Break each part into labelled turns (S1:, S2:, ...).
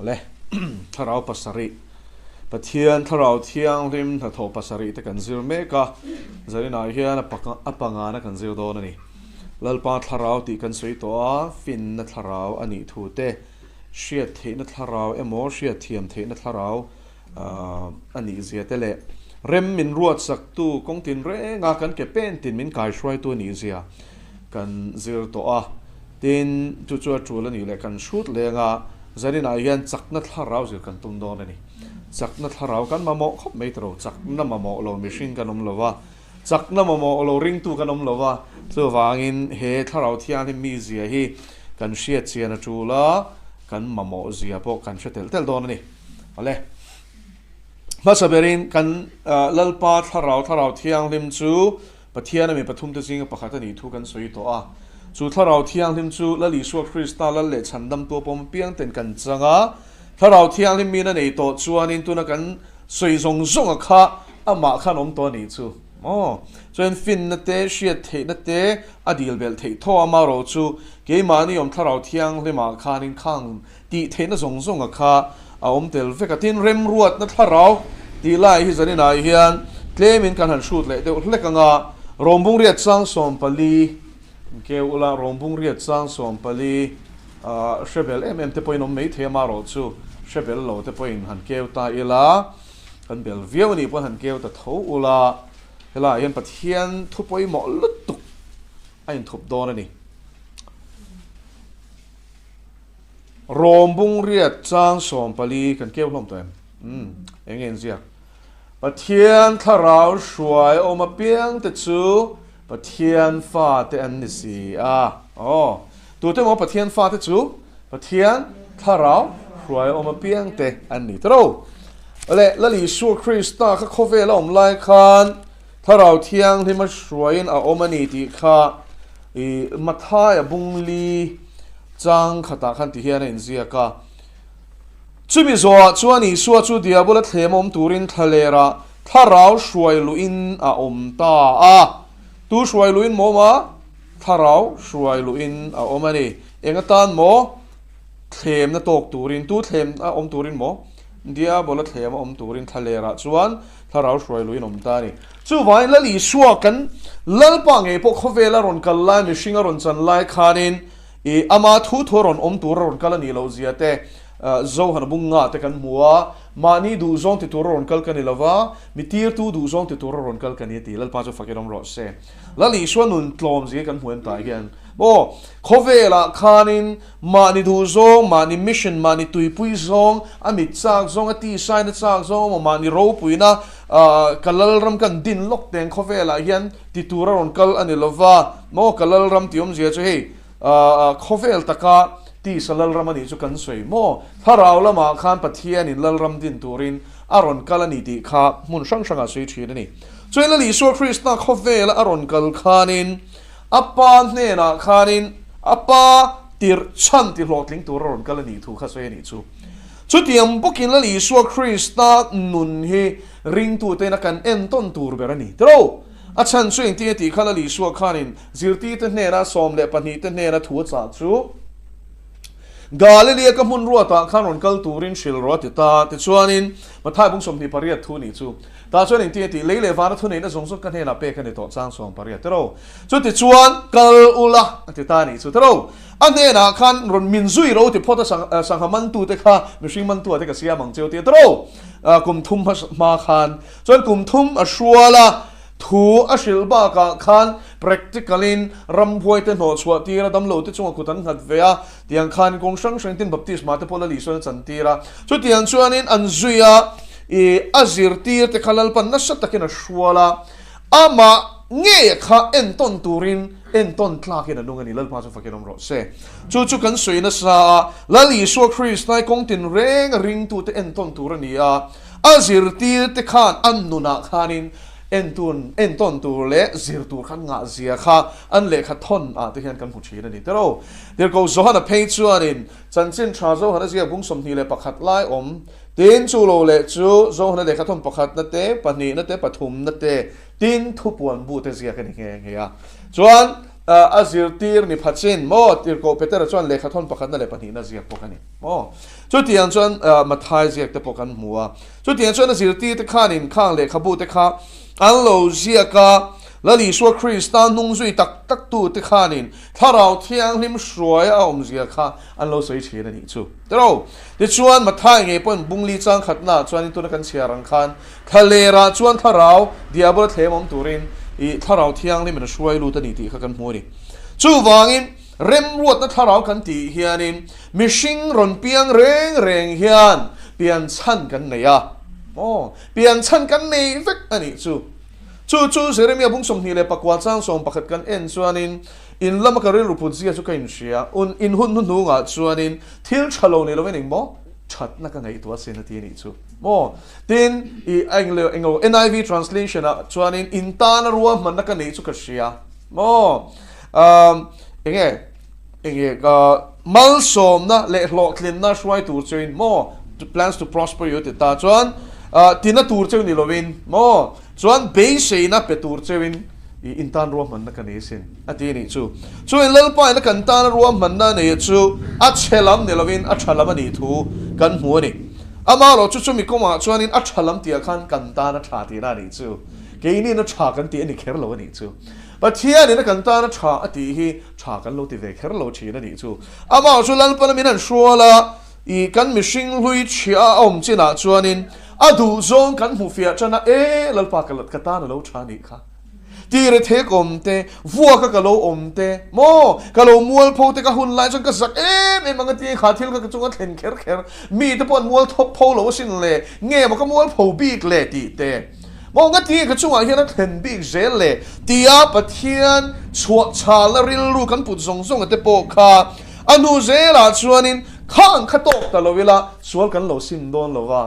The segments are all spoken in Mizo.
S1: Awle, Thlarau pasarih, Pathian Thlarau Thianghlim hnathawh pasarih te kan zir mek a, zaninah hian a pangana kan zir dawn a ni. Lalpa Thlarau tih kan sawi tawh a, finna thlarau a nih thu te, hriat theihna thlarau emaw hriat thiam theihna thlarau a nih zia te leh rem min ruatsaktu kawng tin renga kan ke pen tin min kaihruaitu a nih zia kan zir tawh a. Tin, chu chu a tul a nih leh kan hrut leng a, zaninah hian chakna thlarau zir kan tum dawn a ni. Chakna thlarau kan mamawh khawp mai tawh lo, chakna mamawh lo mihring kan awm lo va, chakna mamawh lo ringtu kan awm lo va, chuvangin he thlarau thianghlim mizia hi kan hriat chian a tul a, kan mamawh zia pawh kan hre telh telh dawn a ni. Awle. Hmasa berin kan Lalpa thlarau, thlarau thianghlim chu Pathian a mi pathumte zinga pakhat a nih thu kan sawi tawh a. Chu Thlarau Thianghlim chu Lal Isua Krista Lal leh Chhandamtu pawm apiangten kan chang a. Thlarau Thianghlim min a nei tawh chuanin tuna kan sawi zawng zawnga kha amah khan awm tawh a nih chu maw? Chuan finna te, hriat theihna te a dil belh theih tho a, amaherawh chu keimahni awm Thlarau Thianghlimah khanin khang tih theihna zawng zawnga kha a awm tel vek a. Tin, remruatna thlarau tih lai hi zaninah hian tlemin kan han hrut leh deuh hlek ang a, Rawmbung riat chang 14, keu ula Rawmbung riat chang 14 hre bel em em te pawhin awm mai thei a, marawh chu hre bel lo te pawhin han keu ta ila, kan bel viau a nih pawn han keu ta tho ula, helaiah hian Pathian thu pawimawh lutuk a inthup dawn a ni. Rawmbung riat chang 14 kan keu hlawm tawh em? Umm, eng nge inziak? Pathian thlarau hruai awm apiang te chu Pathian fate an ni si a. Aw, tute maw Pathian fate chu Pathian thlarau hruai awm apiang te an ni tawh. Awle, Lal Isua Krista kha khawvel a awm lai khan Thlarau Thianghlima hruaiin a awm a ni tih kha i Mathaia bungli Chang khatah khan ti hian a inziak a, Chumi zawhah chuan Isua chu Diabola thlem awm turin thlalerah thlarau hruai luhin a awm ta a. Tu hruai luhin maw awm a? Thlarau hruai luhin a awm a ni. Eng atan maw? Thlemna tawk turin. Tu thlem a awm turin maw? Diabola thlem a awm turin thlalerah chuan Thlarau hruai luin awm ta a ni. Chuvangin Lal Isua kan Lalpa ngei pawh khawvela rawn kal lai, mihring a rawn chan lai khanin i ama thu thu a rawn awm tur a rawn kal a nih loh zia te Zohana bunga te kan hmu a, mahni duhzawng ti tur a rawn kal ka ni lova, mi tirtu duhzawng ti tur a rawn kal ka ni a ti. Lalpa chu fakin awm rawh se. Lal Isua nun tlawm zia kan hmu em tah hian maw khawvelah khanin Mahni duhzawng, mahni mission, mahni tuipui zawng, a mit chak zawng, a tisaina chak zawng emaw mahni ropuina ka lalram kan din lawk teng khawvelah hian ti tur a rawn kal a ni lova maw ka lalram tih awmzia chu hei khawvel taka tisa lalram a nih chu kan sawi maw thlarau lamah khan Pathianin lalram din turin a rawn kal a ni tih kha hmun hrang hrangah sawi thin a ni. Chuan Lal Isua Krista khawvela a rawn kal khanin A pa hnenah khanin a pa tirh chhan ti hlawhtling tur a rawn kal a nih thu kha sawi a nih chu. Chutiang bawkin Lal Isua Krista nun hi ringtute ina kan entawn tur ber a ni tiro. A chhan chu engtin nge tih kha Lal Isua khanin zirtirte hnena 12 te hnena thu a chah chu Galilee ka hmun ruatah khan rawn kal turin hrilh rawh a ti ta. Tichuanin Mathai bung 28 thu a nih chu. Tah chuan engtin nge tih? Lei leh vana thuneihna zawng zawng ka hnenah pek a ni tawh chang 18 tiro. Chuti chuan kal ula a ti ta a nih chu tiro. A hnenah khan rawn min zui ro ti phawt a sangha mantute kha mihring mantua te ka siam ang cheu tia tiro. Kum thum hma khan chuan kum thum a hrual a, thu a hrilh bakah khan practical in ramhuai te hnawh chhuah tir a, damlo te chungah kut an nghat ve a, tiang khan kawng hrang hrang tin baptisma te pawh Lal Isuan a chan tir a. Chutiang chuanin an zui a, i a zirtir te kha Lalpan nasa takin a hrual a, amah ngei kha entawn turin entawn tlakin a nung a ni. Lalpa chu fakin awm rawh se. Chu chu kan sawi nasa a, Lal Isua Kristai kawng tinreng a ringtute entawn tur a ni a, a zirtir te khan an nunah khanin entun entawn tur leh zir tur khan ngah zia kha an lehkha thawn ah te hian kan hmu thin a ni tiro. Tirhkoh Johana phei chuanin Chanchin tha Johana ziak bung 21 lai awm Tin, chu lo leh chu Johana lehkha thawn pakhatna te, pahnihna te, pathumna te, tin thupuan bu te ziak a ni nghe nghe a. Chuan. a zirtir ni phachin maw Tirhkoh Petera chuan lehkha thawn pakhatna leh pahnihna ziak bawk a ni maw. Chutiang chuan Mathai ziak te pawh kan hmu a. Chutiang chuan a zirtir te khanin khang lehkhabu te kha an lo ziak a, Lal Isua Krista hnung zui tak tak tu te khanin Thlarau Thianghlim hruaia a awmzia kha an lo sawi thin a nih chu. Tiro. Tichuan Mathai ngei pawhin Bungli chang khatnaah chuanin tuna kan chhiar ang khan Thlalerah chuan thlarau diabola thlem awm turin i Thlarau Thianghlimin a hruai lut a ni tih kha kan hmu a ni. Chuvangin, remruatna thlarau kan tih hianin mihring rawn piang reng reng hian pian chhan kan nei a. Aw, pian chhan kan nei vek a nih chu. Chu chu Jeremia bung 24 chang 11 kan en chuanin in lama ka rilru put zia chu ka inhria. Un in hun hnuhnungah chuanin thil tha lo ni lovin engmaw thatna ka ngaihtuah sin a ti a nih chu. Maw? Tin, i englo englo NIV translation ah chuanin in tana ruahmanna ka neih chu ka hria. Maw? Um, enge enge ka malsawmna leh hlawhtlinna hruai tur cheuin maw? Plans to prosper you ti ta chuan uh, tina tur cheu ni lovin maw? Chuan beiseina pe tur cheuin i in tan ruahmanna ka nei sin a ti nih chu. Chuan Lalpa in a kan tana ruahmanna nei chu a chhe lam ni lovin a tha lam a nih thu kan hmu a ni. Amaherawh chu chumi kawngah chuanin a tha lam tihah khan kan tan a tha tihna a nih chu. Keiniin a tha kan tih a ni kher lo a nih chu. Pathianin a kan tan a tha a tih hi tha kan lo ti ve kher lo thin a nih chu. Amaherawh chu Lalpana min han hrual a, i kan mihring hlui chhia a awm chinah chuanin a duhzawng kan hmu fiah tan a, E Lalpa ka tan a lo tha a nih kha. Ti rethei ka awm te, vuaka ka lo awm te, maw ka lo mualpho te ka hun lai chuan ka zak em em ang a ti kha thil kha ka chunga thlen kher kher, mi te pawh an mual thawp pho lo asin le, nge maw ka mualpho bik le tih te, maw nga ti ka chungah hian a thlen bik zel le tia Pathian chhuah chhalna rilru kan put zawng zawng a te pawh kha a hnu zelah chuanin khang kha tawk ta lo ila sual kan lo sim dawn lo va.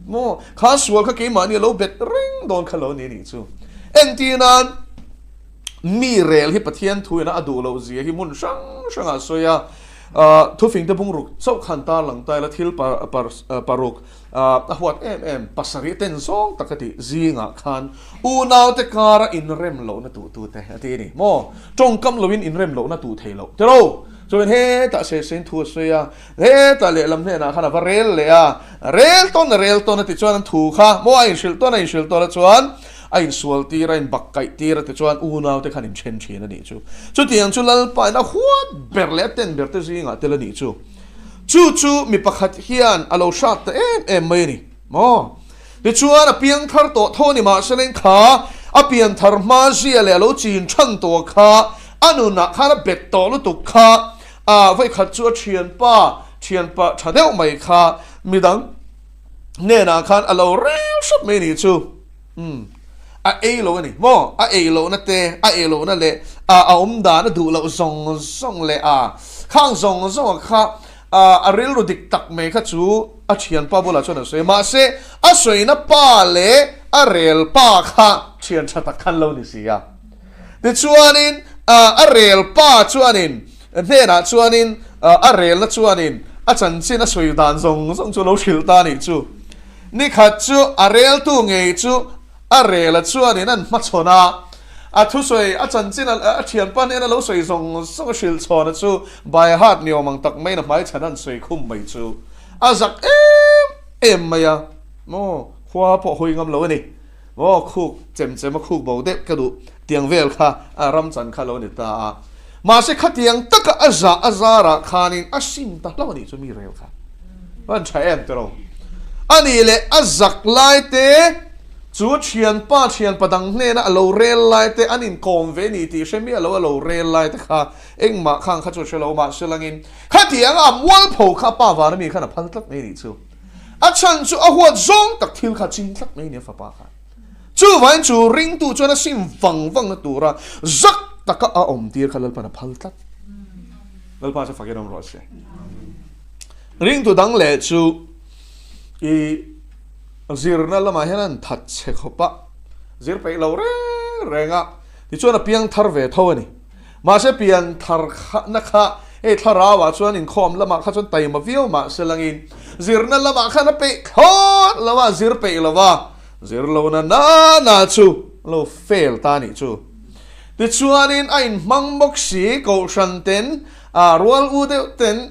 S1: Maw? Kha sual kha keimahni a lo bet reng dawn kha lo ni nih chu. Entir nan, mi rel hi Pathian thu ina a duh loh zia hi hmun hrang hrangah a sawi a. Thufingte bungruk chauh khan tar lang ta ila thil paruk a huat em em pasarih ten zawng tak a tih zingah khan unaute kara inrem lohna tuhtute a ti a ni. Maw? Tawngkam loin inrem lohna tuh thei loh. Tiro! Chuan hetah Sesen thu a sawi a. Hetah lehlam hnenah khan a va rel leh a, rel tawn a rel tawn a ti chuan an thu kha maw a inhrilh tawn a inhrilh tawn a chuan a insual tir a inbak kaih tir a ti chuan unau te khan inthen thin a nih chu. Chutiang chu Lalpa in a huat ber leh a ten ber te zingah tel a nih chu. Chu chu mi pakhat hian a lo hrat ta em em mai a ni maw. Tichuan a piangthar tawh tho a ni mahse leng kha a pianthar hma zia leh a lo chin than tawh kha a nunah khan a bet tawh lutuk kha A vawikhat chu a thianpa, thianpa tha deuh mai kha midang hnenah khan a lo rel hrep mai nih chu. Umm, a ei lo a ni maw? A ei lohna te, a ei lohna leh a a awm dan a duh loh zawng zawng leh a khang zawng zawng kha a a rilru dik tak mai kha chu a thianpa bulah chuan a sawi a. Mahse, a sawina pa leh a rel pa kha thian tha tak khan lo ni si a. Tichuanin a rel pa chuanin hnenah chuanin a relna chuanin a chanchin a sawi dan zawng zawng chu a lo hrilh ta a nih chu. Nikhat chu a reltu ngei chu a rela chuanin an hmachhawn a, a thusawi a chanchin a thianpa hnena lo sawi zawng zawng a hrilh chhawn a chu by heart ni awm ang tak maiin a hmaichhan an sawi khum mai chu a zak em em mai a, maw khua pawh hawi ngam lo a ni. Aw khuk chem chem a khuk bo deuh ka duh tiang vel kha a ram chan kha lo ni ta a. Mahse khatiang taka a zah a zarah khanin a sim ta hlauh a nih chu mi rel kha. Van tha em tiraw. A nih leh a zak lai te chu thianpa thianpa dang hnena a lo rel lai te an inkawm ve ni tih hre miah lo a lo rel lai te kha engmah khang kha chu hre lo mahse langin khatianga a mualpho kha a pa vana mi khan a phal tlat mai a nih chu. A chhan chu a huat zawng tak thil kha ching tlat mai a ni a fapa khan. Chuvain chu ringtu chuan a sim vang vang na tura zak taka a awm tir kha Lalpan a phal tlat. Lalpa chu fakin awm rawh se. Ringtu dang leh chu i zirna lamah hian an that chhe khawp a, zir peih lo reng reng a, tichuan a piang thar ve tho a ni. Mahse pianthar na kha hei thlarauah chuan inkhawm lamah kha chuan taima viau mahse langin zirna lamah khan a peih thlawt lo a, zir peih lo a, zir lo na na na chu lo fail ta nih chu. Tichuanin a inhmang bawk si, Kohhran ten, rual u deuh ten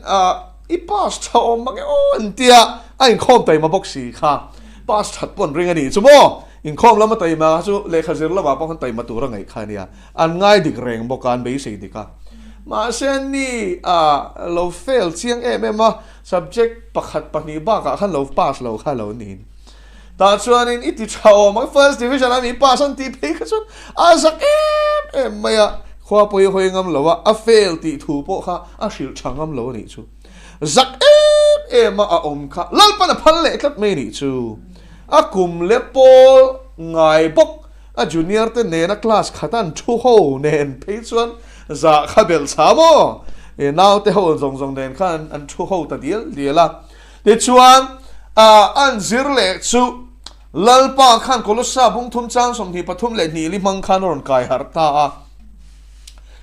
S1: i pass tha awm mang e aw an tia, a inkhawm taima bawk si kha. Pass that pawh an ring a nih chu maw? Inkhawm lama taima kha chu lehkha zir lamah pawh khan taima tur a ngaih kha a nia. An ngai dik reng bawk a, an beisei dik a. Mahse ni a lo fail chiang em em a, subject pakhat pahnih bakah khan lo pass lo kha lo niin. Tah chuanin i ti tha awm ang, first division a mi pass an tih phei kha chuan a zak em em mai a, khua pawh i hawi ngam lo a, a fail tih thu pawh kha a hrilh tha ngam lo a nih chu. Zak em em a a awm kha Lalpan a phal leh tlat mai a nih chu. A kum leh pawl ngai bawk a junior te nena class khat an thu ho nen phei chuan zah kha belh chha maw? E naute ho zawng zawng nen khan an thu ho ta dial dial a. Tichuan an zir leh chu Lalpa khan Kolossa bungthum chang 23 leh li hmang khan a rawn kai harh ta a.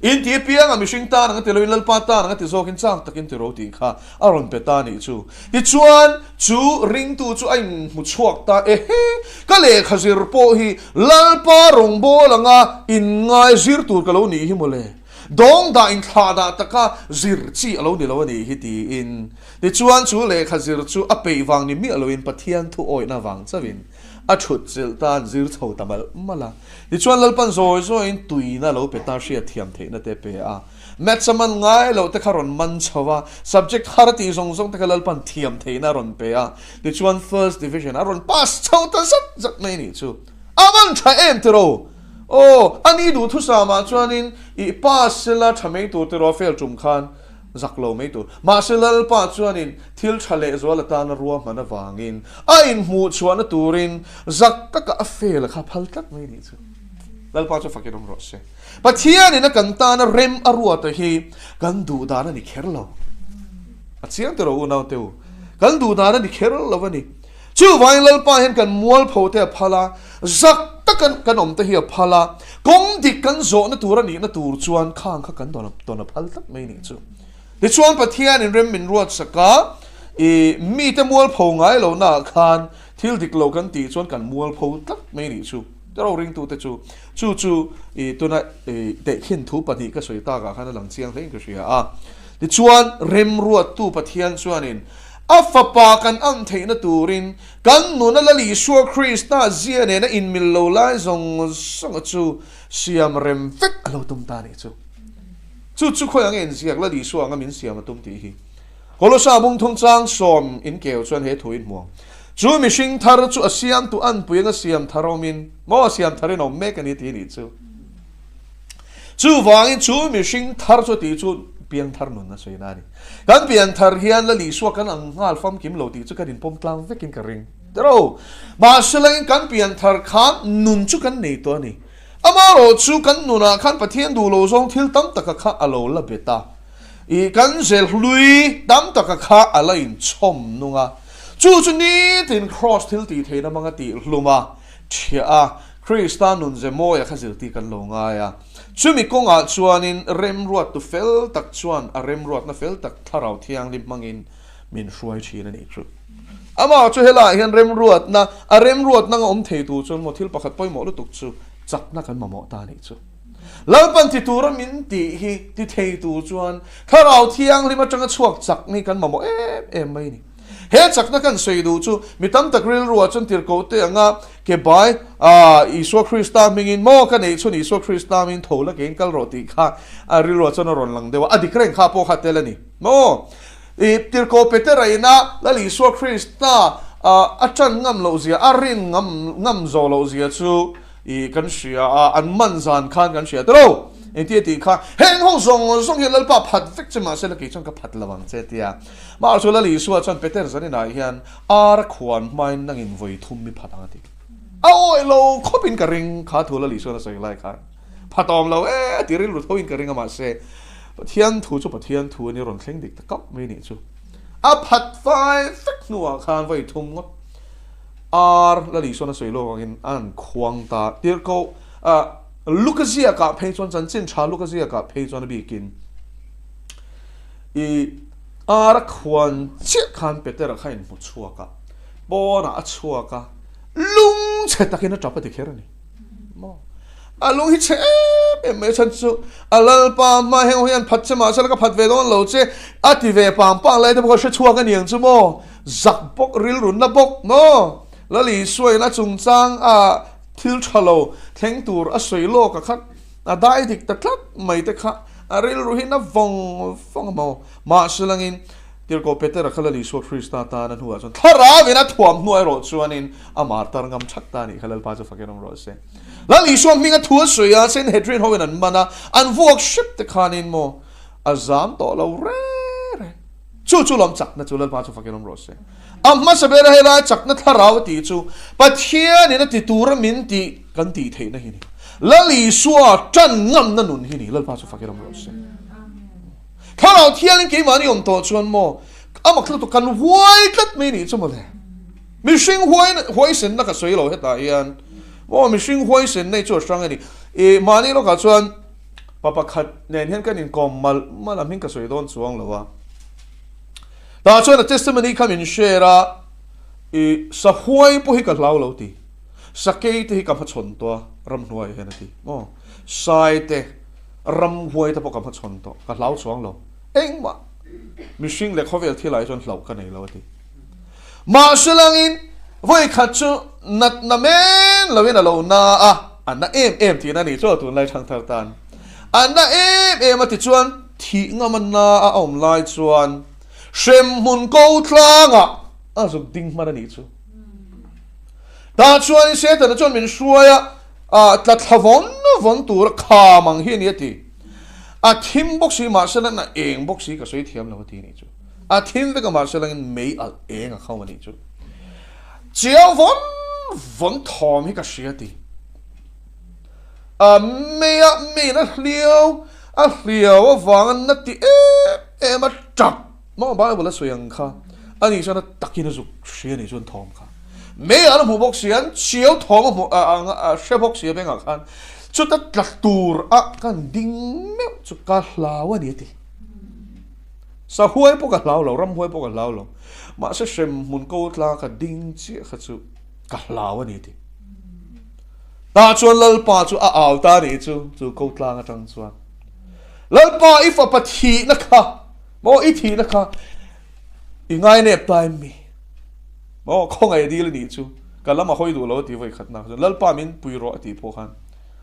S1: In ti apianga mihring tan ang a ti loin Lalpa tan ang a ti zawkin chak takin ti ro tih kha a rawn pe ta a nih chu. Tichuan, chu ringtu chu a inhmu chhuak ta ehe, ka lehkha zir pawh hi Lalpa rawngbâwl anga inngai zir tur ka lo nih hi mawle. Dawng dah inthlah dah taka zir chi a lo ni lo a nih hi tiin. Tichuan, chu lehkha zir chu a peih vang ni miah loin Pathian thu awihna vang chauhin a thut chilh ta an zir chho ta malh malh a. Tichuan Lalpan zawi zawiin tuina lo pe ta hriat thiam theihna te pe a. Maths a man ngai loh te kha rawn man chho a, subject har tih zawng zawng te kha Lalpan thiam theihna a rawn pe a. Tichuan first division a rawn pass chho ta zat zat mai nih chu. A man tha em tiraw? Aw, a ni duhthusam ah chuanin i pass sela tha mai tur tiraw fail tum khan Zak lo mai tur. Mahse Lalpa chuanin thil tha lehzual atana ruahman avangin a inhmuh chhuahna turin zak taka a fel a kha phal tlat mai nih chu. Lalpa chu fakin awm rawh se. Pathianin a kan tana rem a ruata hi kan duh dan a ni kher lo. A chiang tiraw unau te u. Kan duh dan a ni kher lo a ni. Chuvangin Lalpa hian kan mualpho te a phal a, zak taka kan awm te hi a phal a, kawng dik kan zawhna tur a nihna tur chuan khang kha kan tawn a phal tlat mai nih chu. Tichuan Pathianin rem min ruatsak a, i mite mualpho ngai lohnaah khan thil dik lo kan tih chuan kan mualpho tlat mai nih chu. Ka ro ringtute chu chu chu i tuna i tehkhin thu pahnih ka sawi takah khan a lang chiang hlein ka hria a. Tichuan remruattu Pathian chuanin A fapa kan ang theihna turin kan nuna Lal Isua Krista zia nena inmil lo lai zawng zawnga chu siam rem vek a lo tum ta a nih chu. Chu chu khawi ang inziak Lal Isua anga min siam a tum tih hi. Kolosa bungthum chang sawm inkeu chuan he thu in hmuang. Chu mihring thar chu a siamtu anpui anga siam thar awmin maw siam tharin awm mek a ni tih a nih chu. Chuvangin chu mihring thar chu tih chu piangthar nun a sawi na a ni. Kan pianthar hian Lal Isua kan ang nghal famkim lo tih chu kan inpawm tlang vekin ka ring. Tiraw? Mahse langin kan pianthar khan nun chu kan nei tawh a ni. Amaherawh chu kan nunah khan Pathian duh lo zawng thil tam taka kha a lo la bet a. I kan zel hlui tam taka kha a la inchhawm nung a. Chu chu nitin Kraws thil tih theihna hmanga tih hlum a, thiah a, Krista nun ze mawia kha zirtir kan lo ngai a. Chumi kawngah chuanin remruattu fel tak chuan a remruatna fel tak Thlarau Thianghlim hmangin min hruai thin a nih chu. Amah chu helaiah hian remruatna, a remruatna anga awm thei tur chuan maw thil pakhat pawimawh lutuk chu chakna kan mamawh ta a nih chu. Lalpan ti tura min tih hi ti thei tur chuan Thlarau Thianghlim atanga chhuak chakna hi kan mamawh em em mai a ni. He chakna kan sawi duh chu mi tam tak rilruah chuan tirhkoh te anga ke bai Isua Krista hmingin maw ka neih chhun Isua Krista hmingin tho la keiin kal rawh tih kha a rilruah chuan a rawn lang deuh a, a dik reng kha pawh kha tel a ni maw? I tirhkoh Petera ina Lal Isua Krista a tan ngam loh zia, a rin ngam ngam zawh loh zia chu I kan hria a, an man zan khan kan hria tiro. Engtia tih kha, heng ho zawng zawng hian Lalpa phat vek che mahse la kei chuan ka phat lo ang che tia. Mahse chu Lal Isua chuan Peter zaninah hian ar a khuan hmain nangin vawi thum mi phat ang a ti. A awih lo khawpin ka ring kha thu Lal Isuan a sawi lai khan. Phat awm lo e a ti rilru thoin ka ring a mahse Pathian thu chu Pathian thu a ni rawn thleng dik ta kap mai nih chu. A phat fai vek hnuah khan vawi thum ngawt. Ar Lal Isuan a sawi lawk angin an khuang ta tir ko. Luka ziakah phei chuan chanchin tha Luka ziakah phei chuan a bikin i ar a khuan chiah khan Petera kha inhmu chhuak a, pawnah a chhuak a, lungchhe takin a tap a ti kher a ni. Maw? A lung hi chhe em em mai a chhan chu a lalpa hma heng ho hian phat che mahse la ka phat ve dawn lo che a ti ve pang pang lai te pawh kha hre chhuak a niang chu maw zak bawk rilrunna bawk maw Lal Isua in a chungchang a thil tha lo thleng tur a sawi lawk a khat a dai dik ta tlat mai te kha a rilru hi na vawng vawng a maw mahse langin Tirhkoh Petera kha Lal Isua Krista tan a hnuah chuan thlarauin a thuam hnuai rawh chuanin a martar ngam that ta a nih kha Lalpa chu fakin awm rawh se. Lal Isua hminga thu a sawi a, Sanhedrin hoin an man a, an vuak hrep te khanin maw a zam tawh lo reng reng. Chu chu lawm chakna chu Lalpa chu fakin awm rawh se. A hmasa bera helai chakna thlarau a tih chu Pathianin a ti tura min tih kan tih theihna hi ni. Lal Isua tan ngamna nun hi ni. Lalpa chu fakin awm rawh se. Thlarau thiangin keimahni awm tawh chuan maw a mak lutuk kan huai tlat mai nih chu mawle. Mihring huai huaisenna ka sawi lo hetah hian maw mihring huaisen nei chu a hrang a ni. I mahni lawkah chuan pa pakhat nen hian kan inkawm malh malh a hming ka sawi dawn chuang lo a. Tah chuan a testimony kha min share a i sahuai pawh hi ka hlau lo ti. Sakei te hi ka hmachhawn tawh a ramhnuai hian a ti maw. Sai te. Ramhuai te pawh ka hmachhawn tawh, ka hlau chuang lo. Engmah mihring leh khawvel thil ah hi chuan hlauh ka nei lo a ti. Mahse langin vawi khat chu natna men loin a lo na a, a na em em tihna a nih chu a tunlai thangthar tan. A na em em a tichuan thih ngam a na a awm lai chuan hremhmun ko tlangah a zuk ding hman a nih chu. Tah chuanin Setana chuan min hruai a, A tla thla vawn vawn tur a kham ang hi a ni a ti. A thim bawk si mahse langin a eng bawk si ka sawi thiam lo a ti nih chu. A thim vek a mahse langin mei alh eng a kham a nih chu. Chiau vawn vawn thawm hi ka hria a ti. A mei a meiin a hliau a hliau avanga na ti em em a tap. Maw Bible a sawi ang kha a nih chuan a takin a zuk hria nih chuan thawm kha mei an hmu bawk si an chiau thawm a hmu a hre bawk si a bengah khan chuta tla tur a kan ding meuh chu ka hlau a ni a ti. Sahuai pawh ka hlau lo, ramhuai pawh ka hlau lo mahse hremhmun ko tla ka ding chiah kha chu ka hlau a ni a ti. Tah chuan Lalpa chu a au ta a nih chu chu ko tlang atang chuan Lalpa i fapa thihna kha Maw i thihna kha i ngainep ta em mi? Maw khawngaih a dil a nih chu ka lam a hawi duh lo a ti vawi khatna chuan Lalpa min pui rawh a tih pawh khan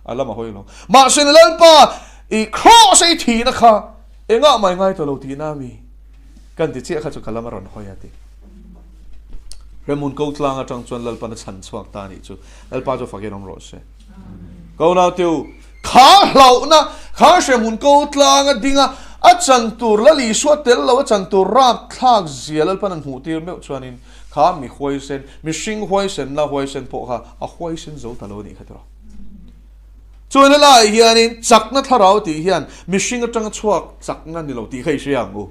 S1: a lam a hawi lo. Mahse Lalpa i cross a i thihna kha engah mah i ngai tawh lo tihna mi kan ti chiah kha chu ka lam a rawn hawi a ti. Remhmun ko tlang atang chuan Lalpan a chhan chhuak ta a nih chu. Lalpa chu fakin awm rawh se. Ko nauteu Kha hlauhna, kha hrehmun ko tlang a ding a, a chan tur Lal Isua tel lo a chan tur rapthlak zia Lalpan an hmuh tir meuh chuanin kha mi huaisen, mihring huaisenna huaisen pawh kha a huaisen zo ta lo a nih kha tiraw. Chuan helaiah hianin chakna thlarau tih hian mihring atanga chhuak chakna ni lo tih kha i hria ang u.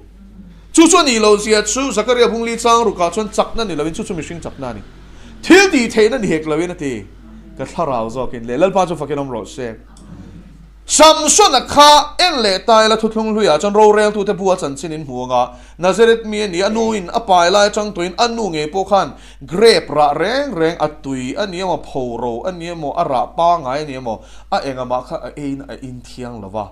S1: Chu chu a nih loh zia chu Zakaria Bungli chang rukah chuan chakna ni loin chu chu mihring chakna a ni. Thil tih theihna ni hek loin a ti. Ka thlarau zawkin leh Lalpa chu fakin awm rawh se. Samsona kha en leh ta ila thuthlung hluiah chuan roreltute bu a chanchin in hmu anga Nazareth mi a ni, a nuin a pai lai atang tuin a nu ngei pawh khan grape rah reng reng a tui a ni emaw, phoro a ni emaw, a rah pangai a ni emaw, a engamah kha a eiin a in thiang lo va.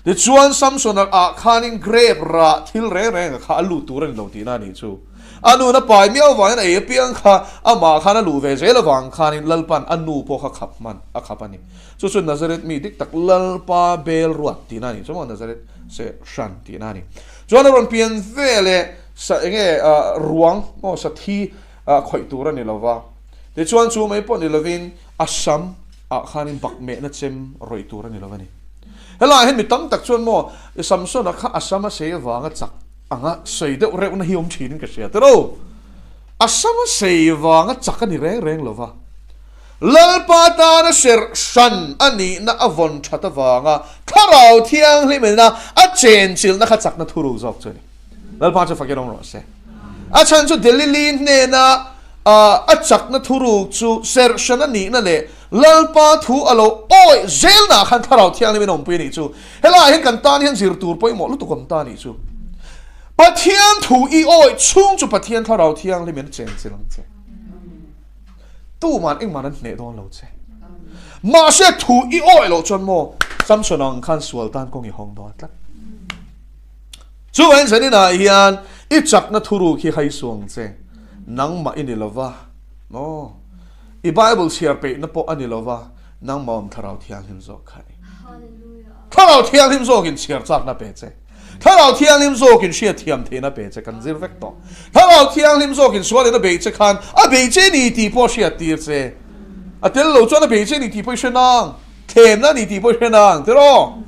S1: Tichuan Samsona ah khanin grape rah thil reng reng a kha a lut tur a ni lo tihna a nih chu. A nun a pai miau avangin a ei apiang kha amah khan a luh ve zel avang khanin Lalpan a nu pawh kha khap hman a khap a ni. Chu chu Nazareth mi dik tak Lalpa bel ruat tihna a ni. Chu maw Nazareth se hran tihna a ni. Chuan a rawn pian ve leh sa enge ruang maw sa thi khawih tur a ni lo va. Tichuan chu mai pawh ni lovin a sam ah khanin bakmehna chem rawih tur a ni lo a ni. Helaiah hian mi tam tak chuan maw Samsona kha a sam a sei avanga chak anga sawi deuh reuhna hi awm thinin ka hria tiraw. A sam a sei vanga chak a ni reng reng lo va. Lalpa tana serh hran a nihna a vawn that avanga Thlarau Thianghlimina a chenchilhna kha chakna thuruk zawk chu a ni. Lalpa chu fakin awm rawh se. A chhan chu Delili hnena a chakna thuruk chu serhhran a nihna leh Lalpa thu a lo awih zelnaah khan Thlarau Thianghlim in awmpui a nih chu. Helaiah hian kan tan hian zir tur pawimawh lutuk awm ta a nih chu. Pathian thu i awih chhung chu Pathian Thlarau Thianghlim in a chenchilh ang che. Tuman engman an hneh dawn lo che. Mahse thu i awih loh chuan maw Samson ang khan sual tan kawng i hawng dawn tlat. Chuvangin zaninah hian i chakna thuruk hi hai suang che. Nangmah i ni lova maw? I Bible chhiar peihna pawh a ni lova, nangmah awm Thlarau Thianghlim zawk kha a ni. Thlarau Thianghlim zawkin chhiar chakna pe che. Thlarau Thianghlim zawkin hriatthiam theihna pe che kan zir vek tawh. Thlarau Thianghlim zawkin sualin a beih che khan a beih che ni tih pawh hriat tir che. A tel lo chuan a beih che ni tih pawh i hre nang, thlemna ni tih pawh i hre nang tiraw?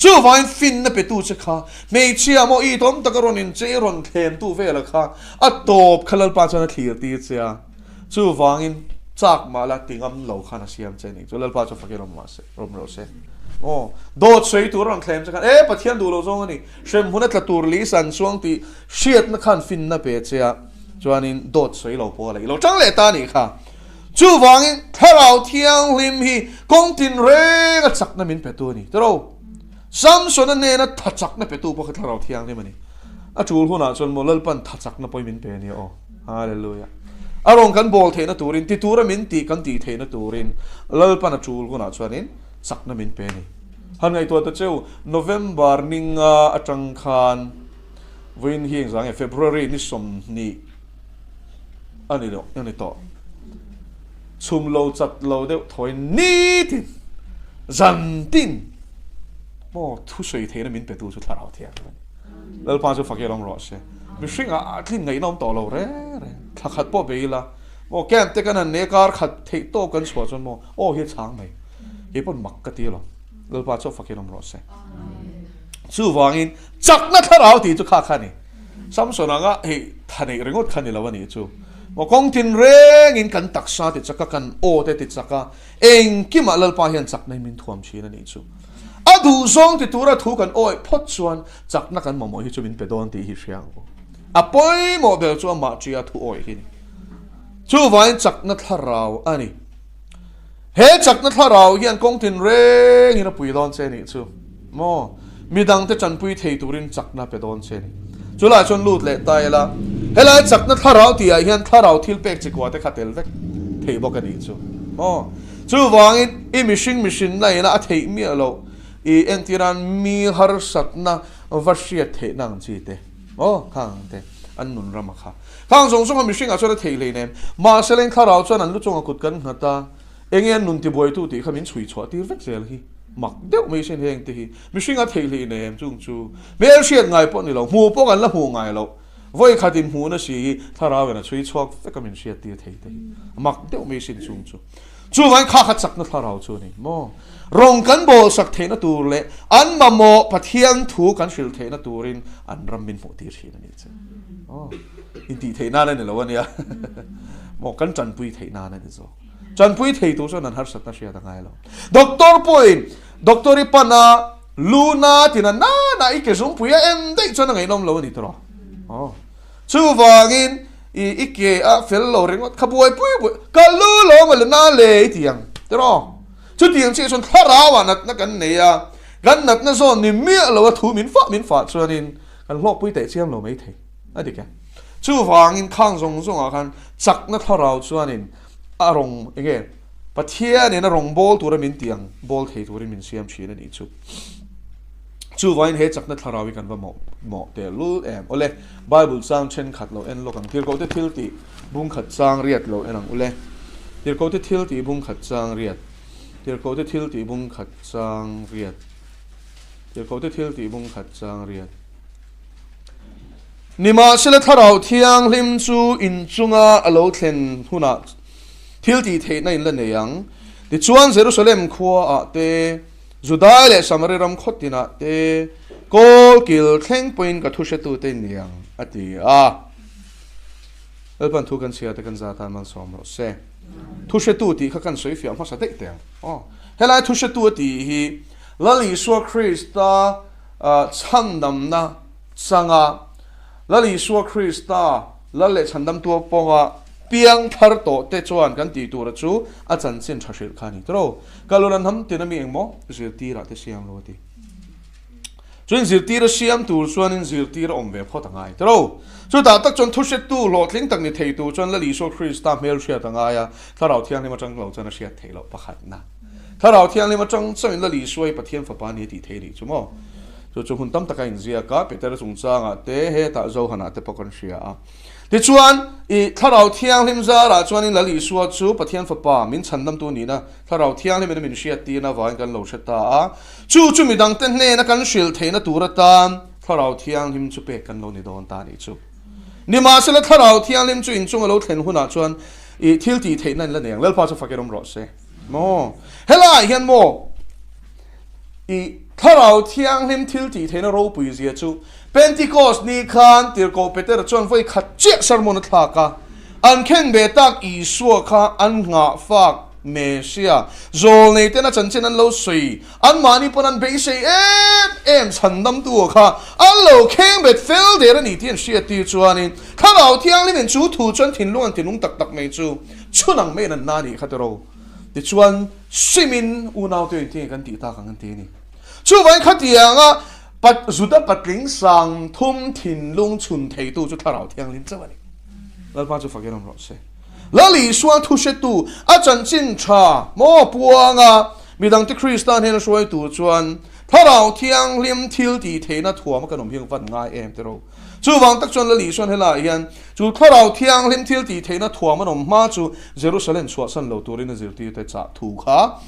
S1: Chuvangin finna petu che kha hmeichhia maw i tawm taka rawn inchei rawn thlemtu vela kha a tawp kha Lalpa chuan a thlir tir che a. Chuvangin chak mah la ti ngam lo khan a siam che ni. Chu Lalpa chu fakin awm mah se, awm rawh se. Aw, dawt sawi tur a rawn thlem che khan, e Pathian duh lo zawng a ni, hremhmun a tla tur li san chuang tih hriatna khan finna pe che a, chuanin dawt sawi lo pawh a la i lo tang leh ta a nih kha. Chuvangin Thlarau Thianghlim hi kawng tinreng a chakna min petu a ni. Tiro, Samsona hnena tha chakna petu pawh kha Thlarau Thianghlim a ni. A tul hunah chuan maw Lalpan tha chakna pawhin min pe a nia aw. Hallelujah. A rawn kan bawl theihna turin, ti tura min tih kan tih theihna turin Lalpan a tul hunah chuanin chakna min pe a ni. Han ngaihtuah ta cheu, November ninga atang khan vawiin hi engzah nge February ni 20 a ni loh a ni tawh. Chhum lo chat lo deuh thawi nitin zan tin maw thusawi theihna min petu chu Thlarau Thianghlim a ni. Lalpa chu fakir awm rawh se. Mihring ah tlin ngaihna awm tawh lo reng reng. Thla khat pawh bei ila maw camp te kan han nei a kar khat theih tawk kan chhuah chuan maw aw hi a chhang mai. Kei pawn mak ka ti lo. Lalpa chu fakir awm rawh se. Chuvangin chakna thlarau tih chu kha kha a ni. Samson anga hei tha neih ringawt kha ni lo a nih chu. Maw kawng tin rengin kan taksa ti chak a, kan aw te ti chak a, engkimah Lalpa hian chakna hi min thuam thin a nih chu. A duhzawng ti tura thu kan awih phawt chuan chakna kan mamawh hi chu min pe dawn tih hi hria ang u. A pawimawh ber chu amah tia thu awih hi a ni. Chuvangin chakna thlarau a ni. He chakna thlarau hian kawng tinrengin a pui dawn che nih chu maw? Midangte tanpui thei turin chakna pe dawn che a ni. Chulaiah chuan lut leh ta ila, helai chakna thlarau tihah hian thlarau thil pek chi kua te kha tel vek thei bawk a nih chu maw? Chuvangin i mihring mihrinna ina a theih miah loh i entiran mi harsatna va hriat theihna ang chi te aw khang ang te an nun ram a kha. Khang zawng zawng a mihringah chuan a theih hlei nem. Mahse leng thlarau chuan an lu chungah kut kan nghat a, enge an nun tibuaitu tih kha min chhui chhuah tir vek zel hi. Mak deuh mai sin heng te hi. Mihring a theih hlei nem chung chu hmel hriat ngai pawh ni lo, hmuh pawh kan la hmuh ngai loh. Vawi khat in hmuhna si hi thlarau in a chhui chhuak vek a min hriat tir thei te hi. Mak deuh mai sin chung chu. Chuvangin kha kha chakna thlarau chu a ni maw? Rawng kan bawlsak theihna tur leh an mamawh Pathian thu kan hrilh theihna turin an ram min hmuh tir thin a ni che. Aw, intih theih nan a ni lo a nia. Maw kan tanpui theih nan a ni zawk. Tanpui thei tur chuan an harsatna hriat a ngai lo. Doctor pawhin doctor i pan a, lu na tina nana i ke zungpui a en daih chuan a ngaihnawm lo a ni tawh. Aw, chuvangin I i ke a fel lo ringawt kha buai pui pui ka lu lo maw le na le i ti ang tiraw? Chutiang chiah chuan thlarau ah natna kan nei a, kan natna zawn ni miah lo a thu min fah min fah chuanin kan hlawkpui teh chiam lo mai thei a dik e. Chuvangin khang zawng zawng ah khan chakna thlarau chuanin a rawng enge Pathianin a rawng bawl tura min ti ang bawl thei turin min siam thin a nih chu. Chuvangin he chakna thlarau hi kan va mawh mawh teh lul em. Awle, Bible chang thenkhat lo en lawk ang. Tirhkohte thil tih bungkhat chang riat lo en ang ule. Tirhkohte thil tih bungkhat chang riat. Tirhkohte thil tih bungkhat chang riat. Tirhkohte thil tih bungkhat chang riat. Nimahsela Thlarau Thianghlim chu inchunga a lo thlen hunah thil tih theihna in la nei ang. Tichuan Jerusalem khuaah te, Judai leh Samari ram khaw tinah te kawl kil thleng pawhin ka thu hretute in ni ang, a ti a. Lalpan thu kan chhia te kan za tan malsawm rawh se. Thu hretu tih kha kan sawi fiah hmasa daih teh ang. Aw, helai thu hretu a tih hi Lal Isua Krista chhandamna changa Lal Isua Krista Lal leh Chhandamtu pawnga piang thar tawh te chuan kan tih tura chu a chanchin tha hrilh kha a ni tawh. Ka lun an ham tin a mi engmaw zirtirah te siam lo a ti. Chuan zirtir a siam tur chuanin zirtir a awm ve phawt a ngai tawh. Chutah tak chuan thuhretu hlawhtling tak ni thei tur chuan Lal Isua Krista hmelhriat a ngai a, Thlarau Thianghlim atang lo chuan a hriat theih loh pakhatna. Thlarau Thianghlim atang chauhin Lal Isua hi Pathian Fapa a ni tih thei a nih chu maw? Chu chu hun tam taka inziak a, Petera chungchangah te, hetah Johana te pawh kan hria a. Tichuan, i Thlarau Thianghlim zarah chuanin Lal Isua chu Pathian Fapa min chhandamtu nihna Thlarau Thianghlimin a min hriattirna avangin kan lo hre ta a. Chu chu midangte hnena kan hrilh theihna tur atan Thlarau Thianghlim chu pek kan lo ni dawn ta a nih chu. Nimahsela Thlarau Thianghlim chu inchung a lo thlen hunah chuan i thil tih theihna in la nei ang. Lalpa chu fakin awm rawh se. Maw? Helaiah hian maw i Thlarau Thianghlim thil tih theihna ropui zia chu Pentecost ni khan Tirhkoh Petera chuan vawi khat chiah sermon a thlak a, an khen ve tak Isua kha an nghah fak Mesia zawlnei ten a chanchin an lo sawi, anmahni pawn an beisei em em chhandamtu kha an lo kheng bet fel der a ni tih an hriat tir chuanin Thlarau Thianghlimin chu thu chuan thinlung an tinung tak tak mai chu Chhun ang maiin an na nih kha tiraw? Tichuan, simin unaute engtin nge kan tih tak ang an ti a ni. Chuvangin khatianga pat Juda patling sang thum thinlung chhun theitu chu Thlarau Thianghlim chauh a ni. Lalpa chu fakin awm rawh se. Lal Isua thu hretu a chanchin tha maw puanga midangte Krista hnena hruaitu chuan Thlarau Thianghlim thil tih theihna thuama kan awm hi ang van ngai em tiraw? Chuvang tak chuan Lal Isuan helaiah hian chu Thlarau Thianghlim thil tih theihna thuam an awm hma chu Jerusalem chhuahsan lo turin a zirtirte chah thu kha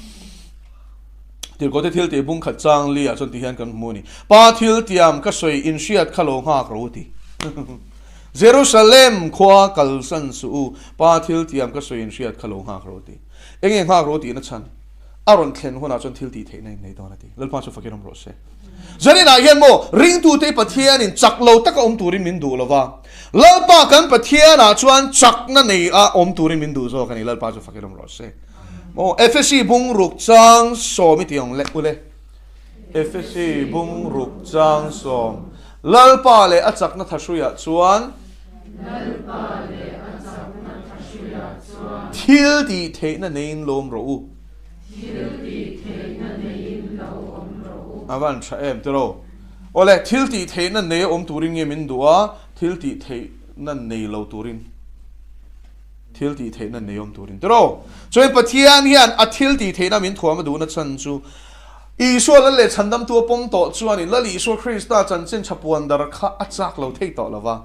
S1: Tirhkohte thil tih bung khat chang li ah chuan ti hian kan hmu a ni. Pa thil tiam ka sawi inhriat kha lo nghak ro ti. Jerusalem khua kalsan suh u, Pa thil tiam ka sawi inhriat kha lo nghak ro ti. Enge nghak ro tihna chhan? A rawn thlen hunah chuan thil tih theihna in nei dawn a ti. Lalpa chu fakin awm rawh se. Zaninah hian maw ringtute Pathianin chak lo taka awm turin min duh lo va, Lalpa kan Pathianah chuan chakna nei a awm turin min duh zawk a ni. Lalpa chu fakin awm rawh se. Maw Efesi bungruk chang sawm i ti ang le ule. Efesi bungruk chang sawm. Lalpa leh a chakna thahruiah chuan
S2: Lalpa leh a chakna thahruiah chuan.
S1: Thil tih theihna neiin lawm rawh u.
S2: Thil tih theihna neiin lo awm rawh u.
S1: A van tha em tiraw? Awle, thil tih theihna nei a awm turin nge min duh a, thil tih theihna nei lo turin? Thil tih theihna nei awm turin tiraw? Chuan Pathian hian a thil tih theihna min thuam a duhna chhan chu Isua Lal leh Chhandamtu a pawm tawh chuanin Lal Isua Krista chanchin tha puan dar kha a chak lo thei tawh lo va.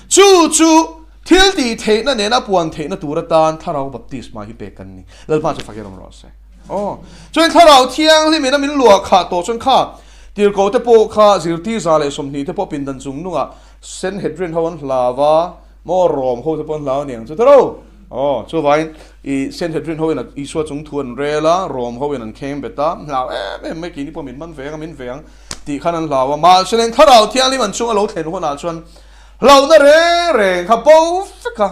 S1: Chu chu thil tih theihna nena puan theihna tur atan Thlarau Baptisma hi pek kan ni. Lalpa chu fakin awm rawh se. Aw. Chuan Thlarau Thianghlimin a min luah khah tawh chuan kha tirhkoh te pawh kha zirtir 120 te pawh pindan chung nungah Sanhedrin ho an hlau va, maw Rom ho te pawh an hlau aniang chu tiraw? Aw, chuvangin i Sanhedrin ho in Isua chung thu an rel a, Rom ho in an kheng bet a, hlau em em mai keini pawh min man ve ang a, min ve ang tih khan an hlau a. Mahse leng Thlarau Thianghlim an chunga lo thlen hunah chuan hlauhna reng reng kha bo vek a,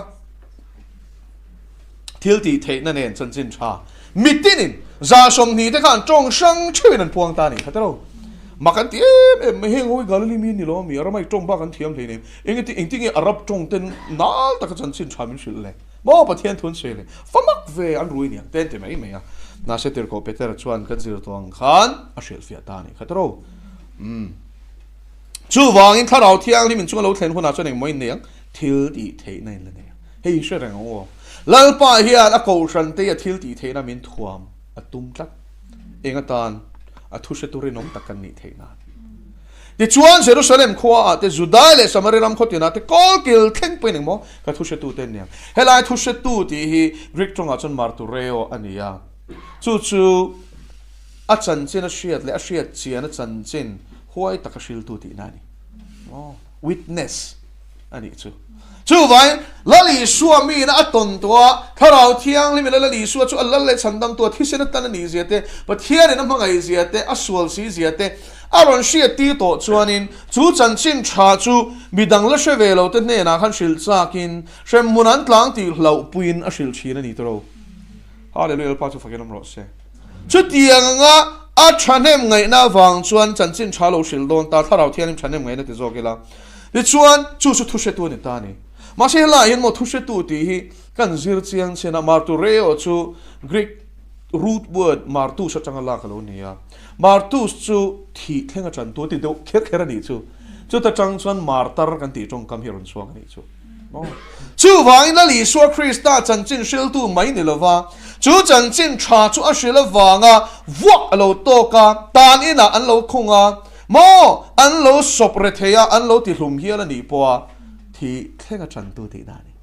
S1: thil tih theihna nen chanchin tha mitinin 120 te khan tawng hrang theuhin an puang ta a nih kha tiraw? Mak an ti em em mai, heng ho hi Galili mi an ni lo a mi, Aramaic tawng bak an thiam hleinem. Engati engtinge Arab tawng ten nal taka chanchin tha min hrilh le? Maw Pathian thu an sawi le? Fa mak ve an rui niang te an ti mai mai a. Nase tirhkoh Petera chuan kan zir tawh ang khan a hrilhfiah ta a nih kha tiraw? Umm. Chuvangin Thlarau Thianghlim inchunga lo thlen hunah chuan engmaw in nei ang? Thil tih theihna in la nei ang. Hei i hre reng ang aw. Lalpa hian a kohhran te a thil tih theihna min thuam a tum tlat. Eng atan a thu hretu rinawm tak kan nih theih nan. Tichuan, Jerusalem khuaah te, Judai leh Samari ram khaw tinah te kawlkil thleng pawhin engmaw ka thu hretute an ni ang. Helai thu hretu tih hi Greek tawngah chuan martureo a ni a. Chu chu a chanchin a hriat leh a hriat chian a chanchin huai taka hriltu tihna a ni. Witness a nih chu. Chuvangin, Lal Isua miin a tawn tawh a, Thlarau Thianghlimin a Lal Isua chu a lal leh chhandamtu a thisen atan a nih zia te, Pathianin a hmangaih zia te, a sual si zia te a rawn hriat tir tawh chuanin chu chanchin tha chu midang la hre ve lo te hnenah khan hrilh chakin hremhmun an tlang tih hlauhpuiin a hrilh thin a ni tawh. Hallelujah Lalpa chu fakin awm rawh se. Chutiang anga a thahnem ngaihna avang chuan chanchin tha lo hrilh dawn ta, Thlarau Thianghlim thahnem ngaihna ti zawk ila. Tichuan, chu chu thuhretu a ni ta a ni. Mahse helaiah hian maw thuhretu tih hi kan zir chiang chin a, martureo chu Greek root word martus atanga lak a lo ni a. Martus chu thih thleng a tantu a ti deuh kher kher a nih chu. Chuta tang chuan martar kan tih tawngkam hi a rawn chhuak a nih chu. Chuvangin Lal Isua Krista chanchin hriltu mai ni lova, Chu chanchin tha chu a hrilh avanga vuak a lo tawk a, tan inah an lo khung a, maw an lo sawp re thei a, an lo tihlum hial a nih pawh a thih thleng a tantu tihna a ni.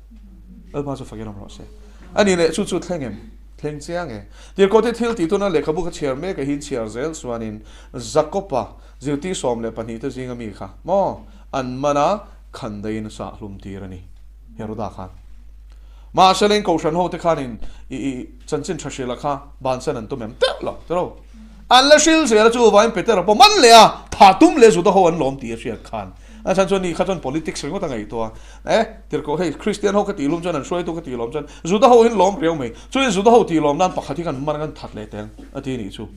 S1: Lalpa chu fakin awm rawh se. A nih leh chu chu thleng em? Thleng chiang e. Tirhkohte thil tih tuna lehkhabu ka chhiar mek a hin chhiar zel chuanin Jakob-a zirtir 12 te zinga mi kha maw an man a, khandaiin a sahhlum tir a ni. Heroda khan. Mahse leng kohhran ho te khanin i i chanchin tha hrilh a kha bansan an tum em teuh lo tiro. An la hril zel a chu vain Petera pawh man leh a tha tum leh Juda ho an lawm tih a hriat khan a chhan chuan ni kha chuan politics ringawt a ngaihtuah a e tirhkoh hei Christian ho ka tih lum chuan an hruaitu ka tih lawm chuan Juda ho hin lawm riau mai chuan Juda ho tih lawm nan pakhat hi kan man kan that leh teng a ti nih chu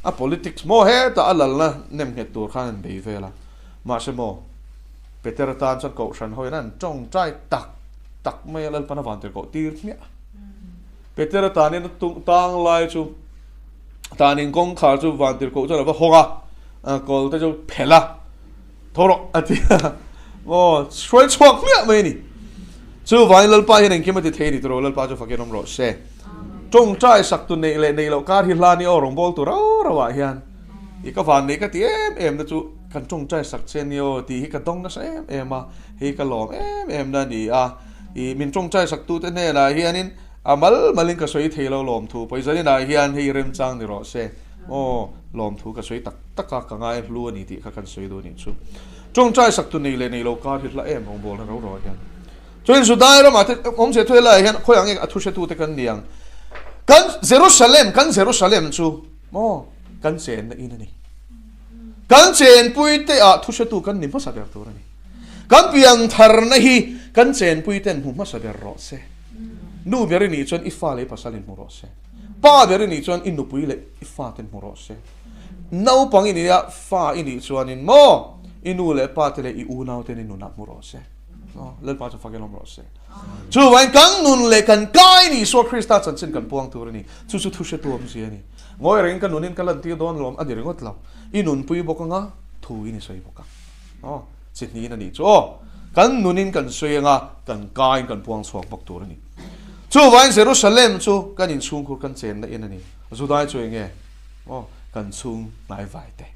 S1: a politics maw hetah a lalna nem nghet tur khan an bei vel a mahse maw Peter atan chuan kohhran hawiin an tawngtai tak tak mai a, Lalpan a van tirhkoh tir hmiah. Peter atanin a tang lai chu tanin kawngkhar chu van tirhkoh chuan a va hawng a, kawl te chu phelh a, tho rawh a ti a, aw hruai chhuak hmiah mai a ni. Chuvangin Lalpa hian engkim a ti thei a ni tiraw, Lalpa chu fakin awm rawh se. Tawngtai sak tu neih leh neih loh kar hi hlan i aw rawngbâwl tu rau rau ah hian i ka van neih ka ti em em na chu kan tawngtai sak che nia aw tih hi ka dawng nasa em em a, hei ka lawm em em na a ni a, i min tawngtai sak tu te hnenah hianin a mal malin ka sawi thei lo lawmthu pawizanin ah hian hei remchang ni rawh se aw lawmthu ka sawi tak tak a ka ngai hlu a ni tih kha kan sawi duh a nih chu. Tawngtai sak tu nei leh nei lo kar hi hla em rawngbawlna rau rau ah hian. Chuan Judai ramah te awmzia thu helaiah hian khawi ang nge a thu hretute kan ni ang. Kan Jerusalem, kan Jerusalem chu maw kan chenna in a ni. Kan chenpui te ah thu hretu kan ni hmasa ber tur a ni. Kan piang tharna hi kan chenpui ten hmu hmasa ber rawh se. Nu ber i nih chuan i fa leh i pasal in hmu rawh se. Pa ber i nih chuan i nupui leh i fa ten hmu rawh se. Naupang i nih a fa i nih chuanin maw i nu leh pa te leh i unau ten i nunah hmu rawh se. Lalpa chu fakin awm rawh se. Chuvain kan nun leh kan kai ni Isua Krista chanchin kan puang tur a ni. Chu chu thu hretu awmzia a ni. Ngawi rengin ka nunin ka lantir dawn lawm a ni ringawt lo. I nunpui bawk anga thu in i sawi bawk ang. Chi hnihin a nih chu aw. Kan nunin kan sawi anga kan kaiin kan puang chhuak bawk tur a ni. Chuvain Jerusalem chu kan inchhungkhur kan chenna in a ni. Judai chu enge? Aw, kan chhung hnaivai te.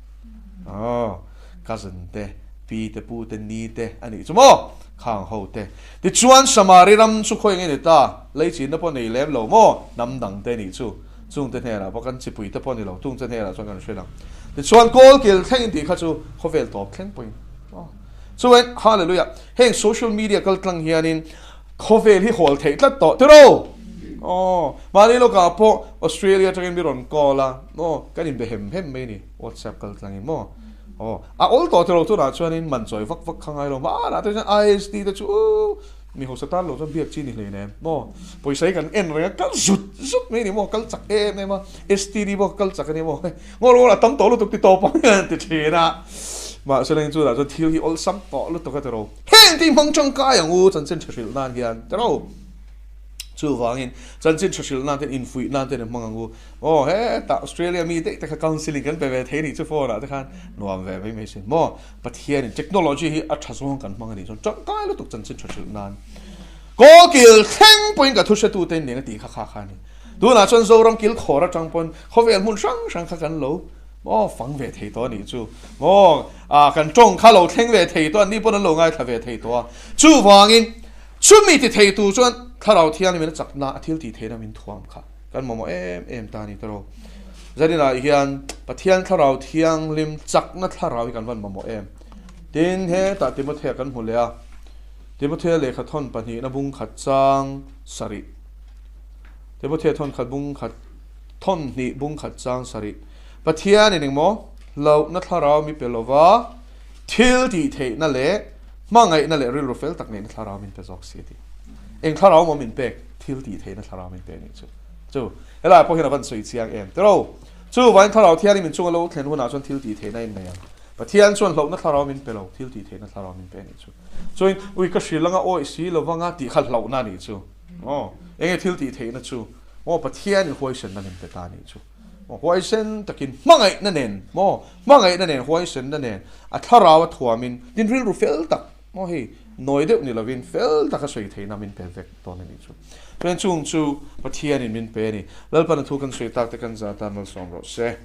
S1: Aw, cousin te, pi te, pu te, ni te a nih chu maw? Khang ho te. Tichuan Samari ram chu khawi nge ni ta? Lei chinna pawh nei lem lo maw? Hnam dang te nih chu. Chung te hnenah pawh kan chipui te pawh ni lo, chung te hnenah chuan kan hre lang. Tichuan kawl kil thleng in tih kha chu khawvel tawp thleng pawhin. Aw. Chuan Hallelujah. Heng social media kal tlang hianin Khawvel hi hawl theih tlat tawh tiraw? Aw, mahni lawkah pawh Australia atangin mi rawn call a, aw, kan inbe hem hem mai a ni, WhatsApp kal tlangin maw? Aw, a awl tawh tiraw tunah chuanin man chawi vak vak kha ngai lo, hmanah te chuan ISD te chu mi hausa tan lo chuan biak chi ni hlei nem maw? Pawisa hi kan en reng a, kal zut zut mai a ni maw? Kal chak em em a, STD pawh kal chak a ni maw? Ngaw ngaw a tam tawh lutuk ti tawp ang hian an ti thin a, mahse leng chunah chuan thil hi awlsam tawh lutuk a tiraw? Heng tih hmang tangkai ang u chanchin tha hrilh nan hian tiraw? Chuvangin chanchin tha hrilh nan ten infuih nan ten i hmang ang u. Aw hetah Australia mi daih te kha counselling kan pe ve thei nih chu phone ah te khan nuam ve mai mai sin maw? Pathianin technology hi a tha zawng kan hmang a nih chuan tangkai lutuk chanchin tha hrilh nan kawlkil thleng pawhin ka thu hretu te nen a tih kha kha kha a ni. Tunah chuan Zoram kilkhawr atang pawn khawvel hmun hrang hrang kha kan lo maw fang ve thei tawh a nih chu maw ah kan tawng kha lo thleng ve thei tawh a ni pawn an lo ngaithla ve thei tawh a. Chuvangin chumi ti thei tur chuan Thlarau Thianghlim in a chakna a thil tih theihna min thuam kha kan mamawh em em ta a ni tawh. Zaninah hian Pathian Thlarau Thianghlim chakna thlarau hi kan van mamawh em. Tin hetah Timothea kan hmu leh a, Timothea lehkha thawn pahnihna bung khat chang sarih. Timothea thawn khat bung khat thawn hnih bung khat chang sarih. Pathianin engmaw hlauhna thlarau mi pe lova thil tih theihna leh hmangaihna leh rilru fel tak neihna thlarau min pe zawk si a ti. Eng thlarau maw min pek? Thil tih theihna thlarau min pe nih chu. Chu helaiah pawh hian a van sawi chiang em tiraw? Chuvain thlarau thianin min chunga lo thlen hunah chuan thil tih theihna in nei ang. Pathian chuan hlauhna thlarau min pe lo, thil tih theihna thlarau min pe nih chu. Chuan ui ka hrilh anga awih si lovanga tih kha hlauhna nih chu. Aw, enge thil tih theihna chu? Maw Pathianin huaisenna min pe ta nih chu. Maw huaisen takin hmangaihna nen, maw hmangaihna nen huaisenna nen a thlarau a thuamin tin rilru fel tak, maw hei Nawi deuh ni lovin fel taka sawi theihna min pe vek dawn a nih chu. Chuan chung chu Pathianin min pe a ni. Lalpan a thu kan sawi tak te kan za tan malsawm rawh se.